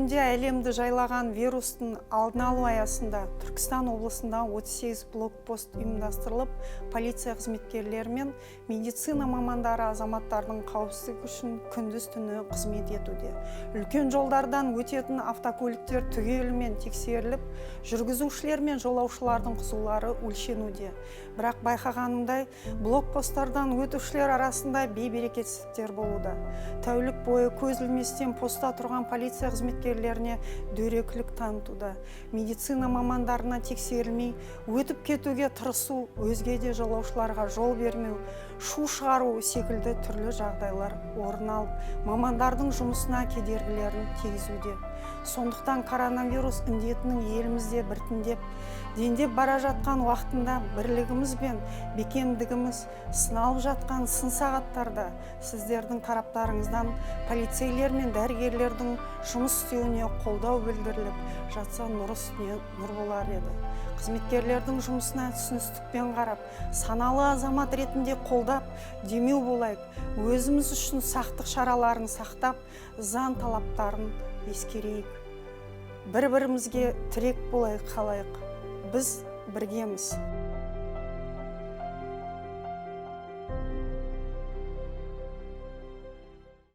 Бүгінде әлемді жайлаған вирустың алдын алу аясында Түркістан облысында 38 блокпост ұйымдастырылып, полиция қызметкерлері мен медицина мамандары азаматтардың қауіпсіздігі үшін күндіз түні қызмет етуде. Үлкен жолдардан өтетін автокөліктер түгелімен тексеріліп, жүргізушілер мен жолаушылардың қызулары өлшенуде. Бірақ байқағанымдай, блокпосттардан өтушілер арасында бейберекетсіздіктер болуда. Тәулік бойы көз ілместен постта тұрған полиция қызметкерлеріне дөрекілік танытуда, медицина мамандарына тексерілмей өтіп кетуге тырысу, өзге де жолаушыларға жол бермеу, шу шығару секілді түрлі жағдайлар орын алып, мамандардың жұмысына кедергілерін тигізуде. Сондықтан коронавирус індетінің елімізде біртіндеп дендеп бара жатқан уақытында, бірлігіміз бен бекемдігіміз сыналып жатқан сын сағаттарда сіздердің тараптарыңыздан полицейлер мен дәрігерлердің жұмыс істеуіне қолдау білдіріліп жатса, нұр үстіне нұр болар еді. Қызметкерлердің жұмысына түсіністікпен қарап, саналы азамат ретінде қолдап, демеу болайық. Өзіміз үшін сақтық шараларын сақтап, заң талаптарын ескерейік. Бір бірімізге тірек болайық, халайық. Біз біргеміз.